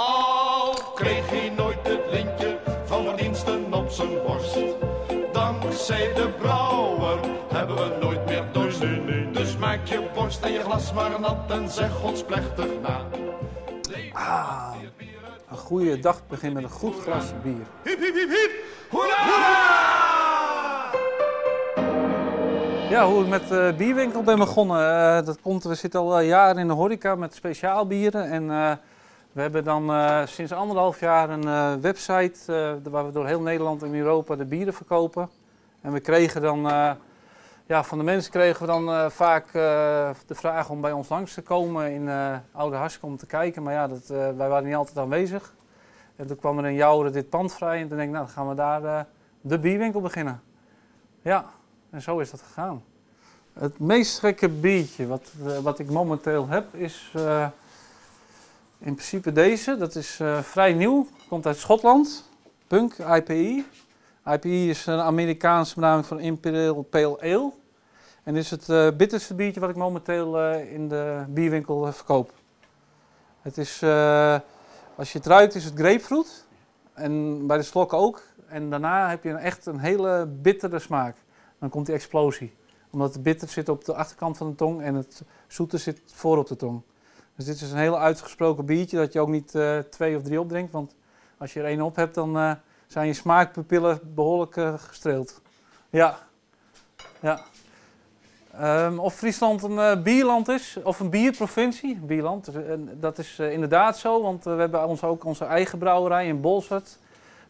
Al kreeg hij nooit het lintje van verdiensten op zijn borst. Dankzij de brouwer hebben we nooit meer dorst. Dus maak je borst en je glas maar nat en zeg ons plechtig na. Ah, een goede dag begint met een goed glas bier. Hiep, hiep, hiep, hiep! Hoera! Ja, hoe ik met de bierwinkel ben begonnen. Dat komt, we zitten al jaren in de horeca met speciaalbieren. En we hebben dan sinds 1,5 jaar een website waar we door heel Nederland en Europa de bieren verkopen. En we kregen dan, ja, van de mensen kregen we dan vaak de vraag om bij ons langs te komen in Oudehaske om te kijken. Maar ja, wij waren niet altijd aanwezig. En toen kwam er in Joure dit pand vrij en toen denk ik, nou, dan gaan we daar de bierwinkel beginnen. Ja, en zo is dat gegaan. Het meest gekke biertje wat ik momenteel heb is in principe deze. Dat is vrij nieuw, komt uit Schotland. Punk IPI. IPI is een Amerikaanse benaming van Imperial Pale Ale. En dit is het bitterste biertje wat ik momenteel in de bierwinkel verkoop. Als je het ruikt is het grapefruit. En bij de slok ook. En daarna heb je echt een hele bittere smaak. Dan komt die explosie. Omdat het bitter zit op de achterkant van de tong en het zoete zit voor op de tong. Dus dit is een heel uitgesproken biertje dat je ook niet 2 of 3 opdrinkt. Want als je er 1 op hebt, dan zijn je smaakpapillen behoorlijk gestreeld. Ja. Ja. Of Friesland een bierland is, of een bierprovincie. Bierland, dat is inderdaad zo, want we hebben ook onze eigen brouwerij in Bolsward.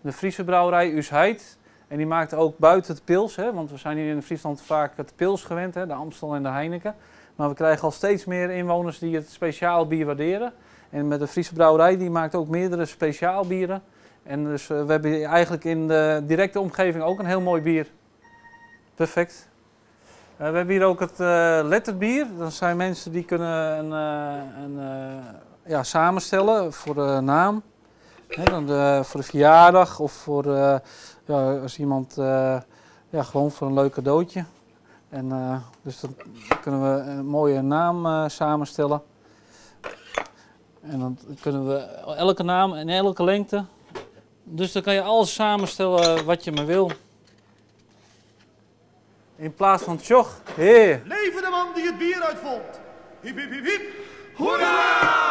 De Friese brouwerij Usheid. En die maakt ook buiten het pils, hè, want we zijn hier in Friesland vaak het pils gewend, hè, de Amstel en de Heineken. Maar we krijgen al steeds meer inwoners die het speciaal bier waarderen. En met de Friese brouwerij, die maakt ook meerdere speciaal bieren. En dus we hebben eigenlijk in de directe omgeving ook een heel mooi bier. Perfect. We hebben hier ook het letterbier. Dat zijn mensen die kunnen een samenstellen voor de naam. Hè, dan voor de verjaardag of voor ja, als iemand ja, gewoon voor een leuk cadeautje. En dus dan kunnen we een mooie naam samenstellen. En dan kunnen we elke naam en elke lengte. Dus dan kan je alles samenstellen wat je maar wil. In plaats van tjoch, heer. Leven de man die het bier uitvond. Hiep, hiep, hiep, hiep. Hoera!